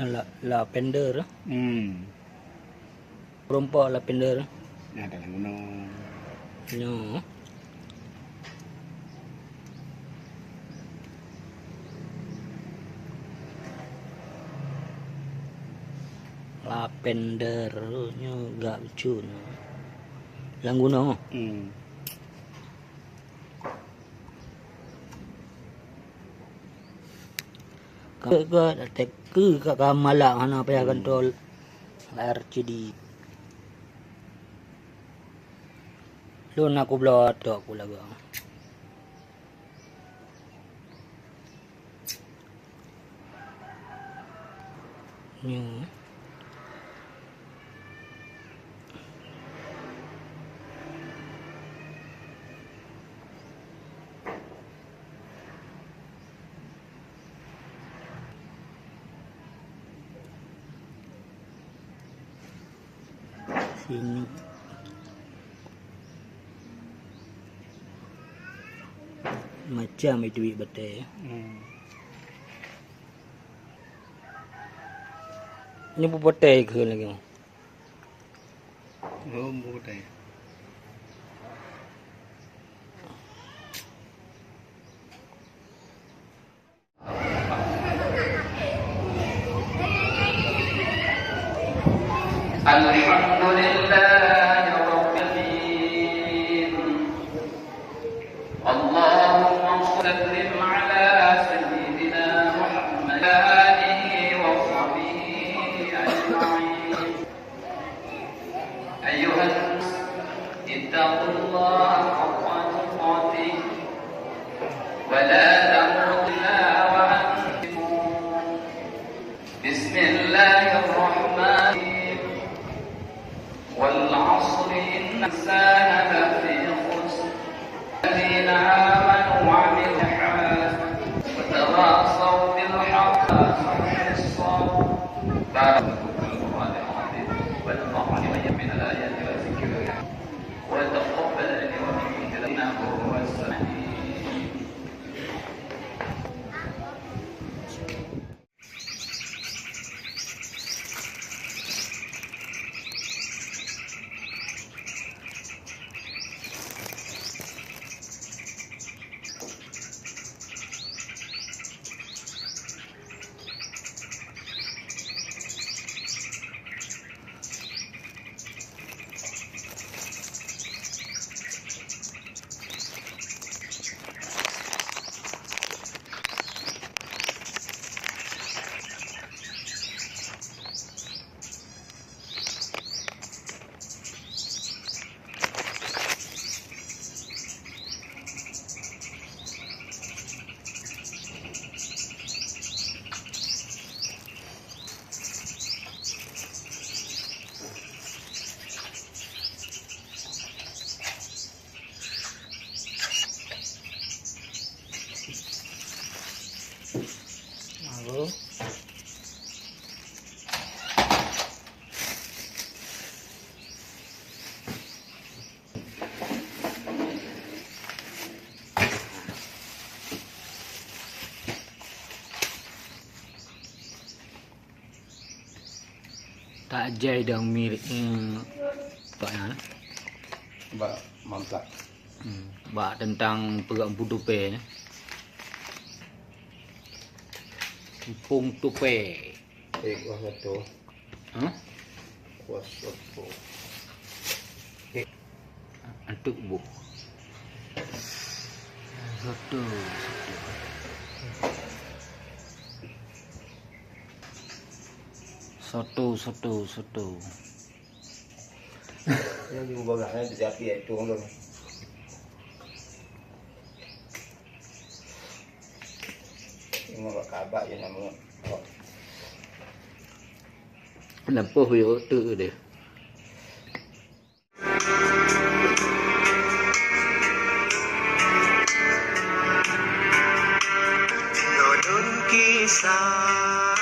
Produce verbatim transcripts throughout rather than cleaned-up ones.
La-, lavender. Hmm. Rumpok lavender. Nah, dalam gunong. Nyoe. Lavender nyoe gak lucu nyoe. Lam gunong. Hmm. Ka, ka, ka, ka malak hana payah Hmm. kantô R C D. Lôn aku bloe tok ku lagak. Nyoe. Sini. Macam itu bit batèe. Hmm. Nyoe beubatèe keu lagèe nyoe. Oh, beubatèe. الحمد لله رب العالمين. اللهم صل وسلم على سيدنا محمد وآله وصحبه أجمعين. أيها الناس، اتقوا الله حق تقاته ولا تموتن إلا وأنتم مسلمون. بسم الله الرحمن الرحيم. والعصر إن الإنسان لفي خسر. الذين آمنوا وعملوا الصالحات وتواصوا بالحق وتواصوا بالصبر. بارك الله فيكم القرآن العظيم. ونفعني وإياكم من الآيات والذكر الحكيم. وتقبل مني ومنكم إنه هو السميع العليم. Tak jai dong mirip, eh, tok nyan. Bak mamsak. Hmm, bak teuntang peugah Mpu Tupe nyan. Mpung Tupe. Eh, kuah soto. Hah? Kuah soto. Eh. Antuk buh. Soto, soto. Soto, soto, soto. Yang di bawahnya jadi itu, lom. Ingat bak kabak je nama. Lampu yuk tu deh. Lôn kisah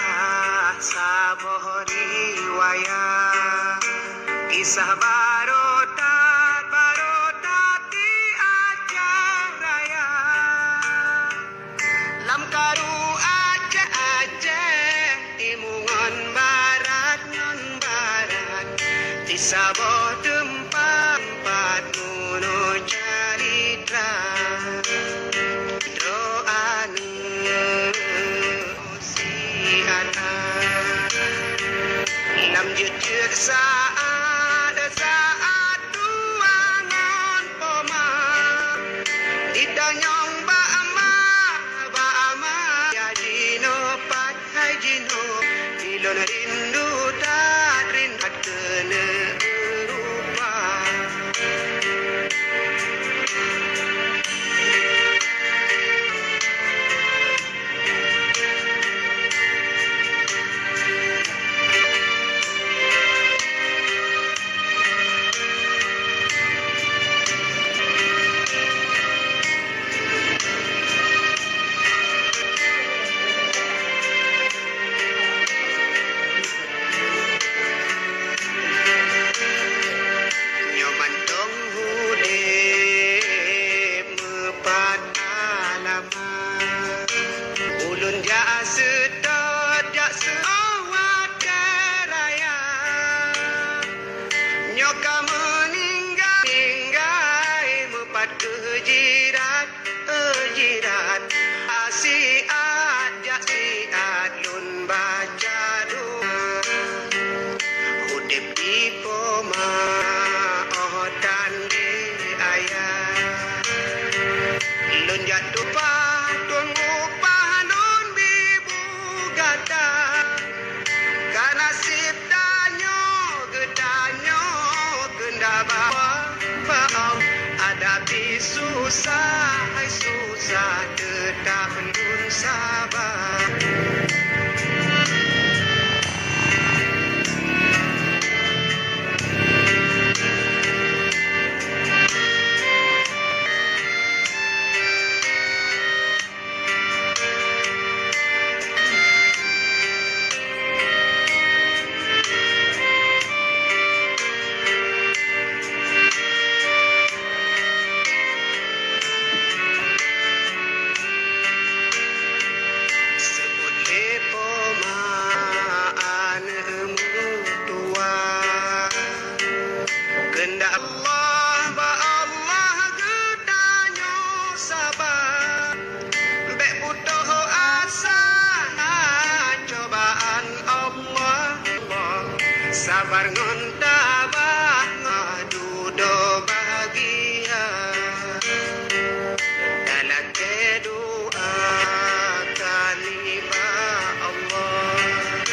saboh riwayat, kisah baroe that, baroe that di Aceh Raya. Lam karu Aceh, Aceh Timu ngon Saboh teumpat, teumpat bunoe calitra, droe aneuk si Adan. Lam jeuet-jeuet saát, saát tuha ngon poma, jitanyong bak ma, bak ma, ya jinoe pat. Hai jinoe, ilôn rindu that, rindu that keuneuk rupa. Nyoe mantong udép meupat alamat. Ulôn jak seutôt, jak seutôt watèe raya. Nyoe ka meuninggai, meuninggai meupat kheueh jirat. Jirat, siat jak siat lôn baca doa. Udép di poma óh tan di ayah. Lôn jak tumpah, tueng upah lôn bi bu gata. Ka naseb tanyoe, geutanyoe keundak bak Allah. Adak pih susah, hai susah, teutap lôn saba. Seupôt lé poma aneuk meutuwa. Keundak Allah, bak Allah geutanyoe saba. Bèk putôh asa, cobaan Allah. Sabar ngon tabah, dudoe bahgia. Talakèe doa keu nibak Allah.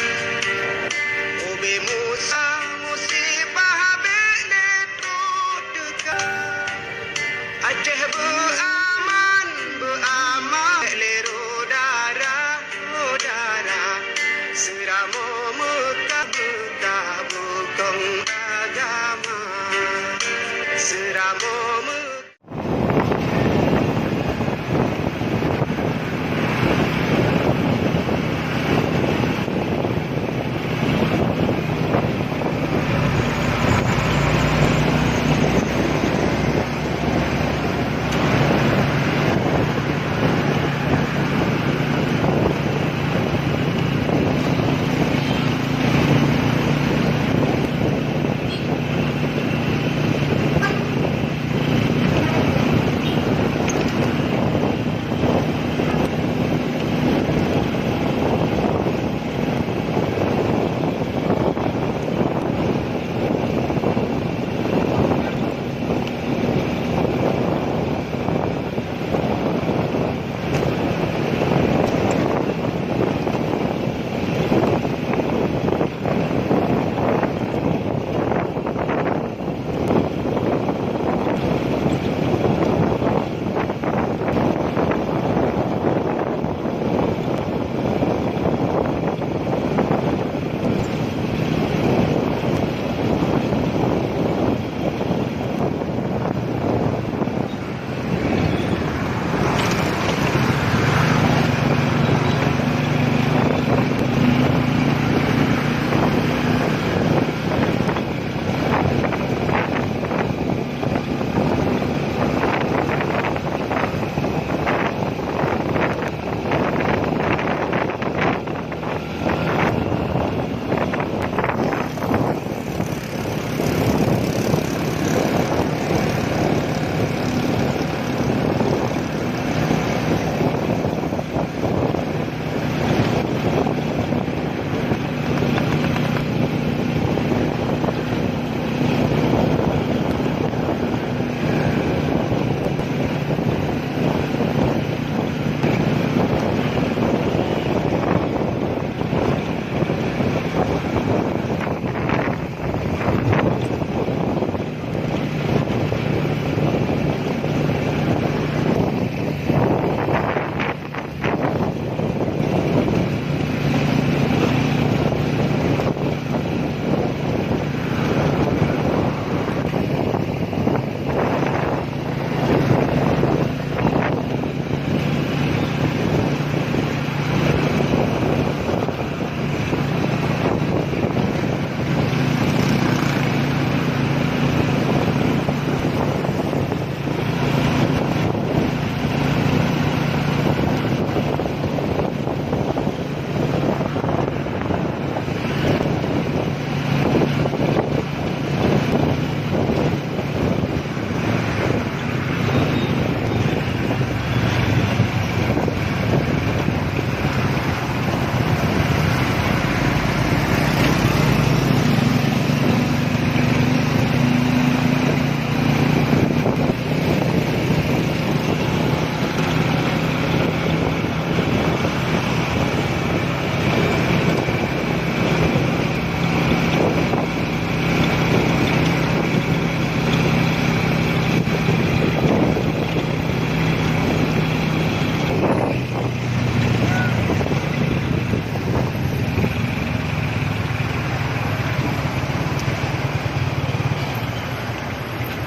Ubé Musa musibah bèk lé trôh teuka. Aceh beuaman, beuaman, bèk lé rô dara, rô dara. Seuramoe Meukah, Meukah beukong agama. Seu-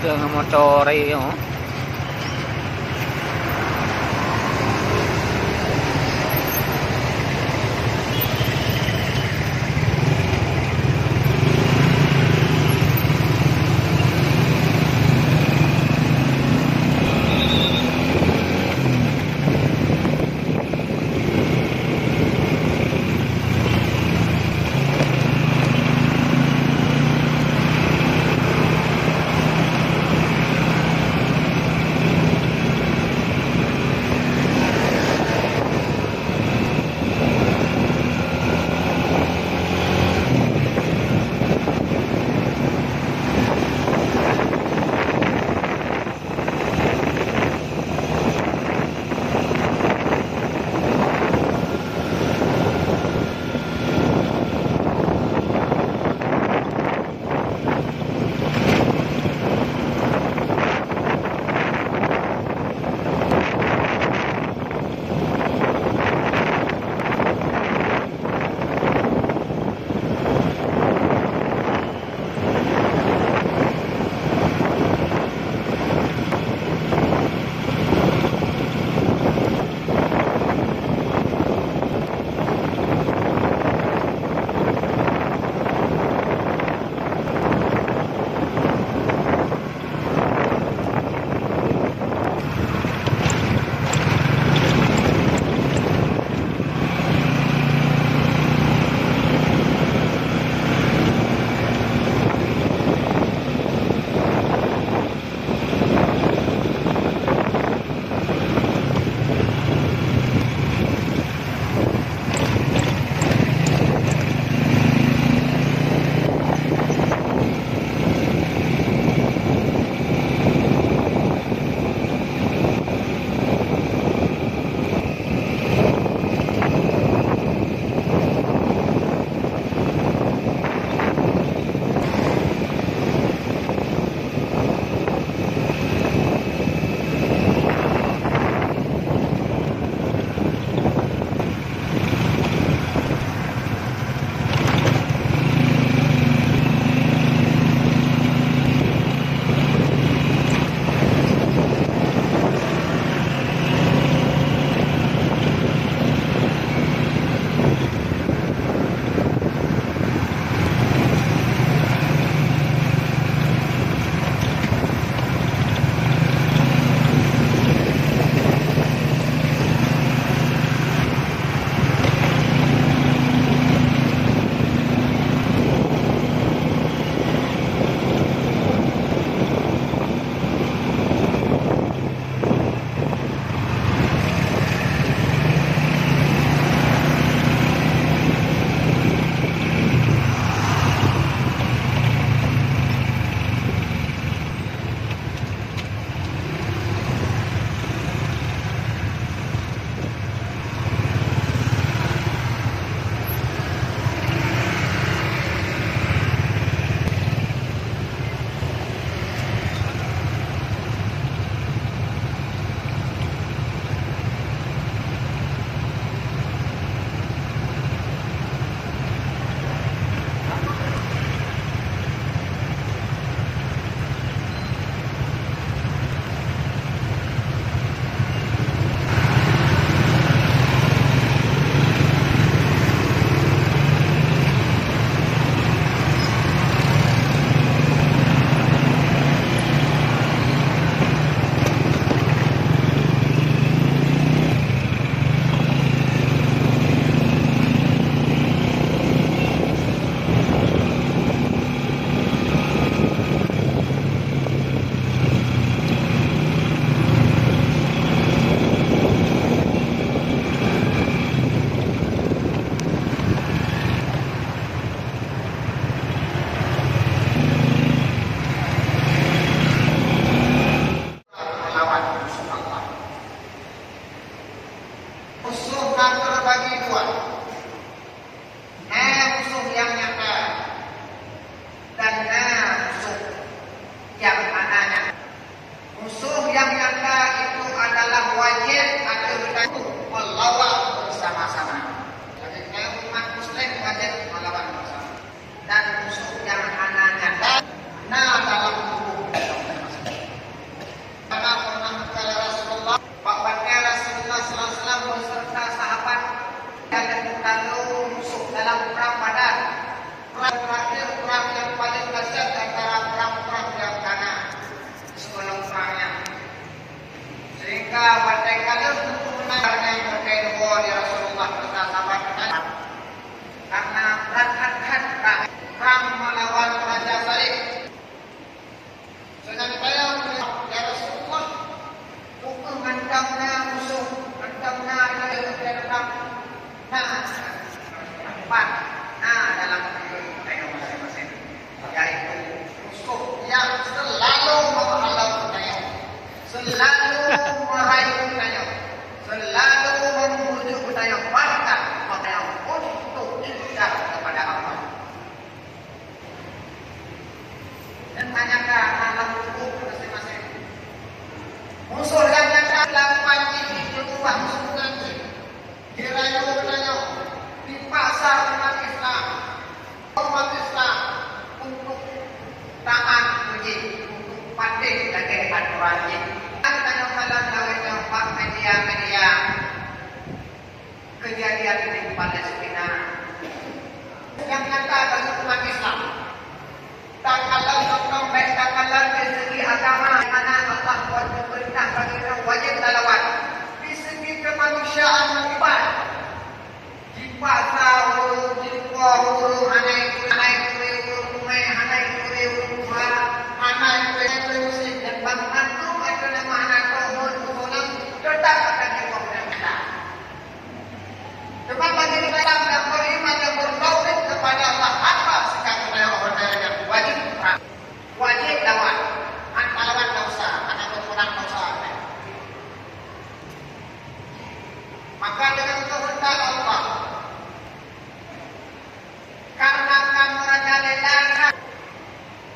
Ngon moto raya nyoe.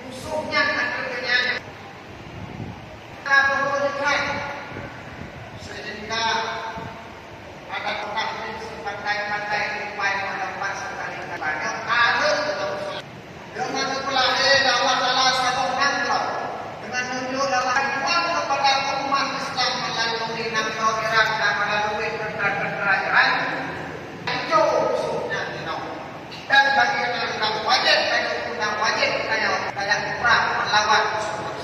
Musuh nyan akhé geuhnyan ka beureuleukat, sehingga adat taklim sipatai-patai dipai meureumpah sekali kepada hareuem dalam Islam. Dengan mempelai dakwah salah satu hamba, dengan nunjuk dakwah Islam kepada umat Islam melalui nanggroe Iran dan melalui tentara-tentara Iran, hancô musuh nyan dinoe. Dan bagi ureuëng nyang wajéb tanyoe, nyang wajéb tanyoe, tanyoe prang meulawan musoh.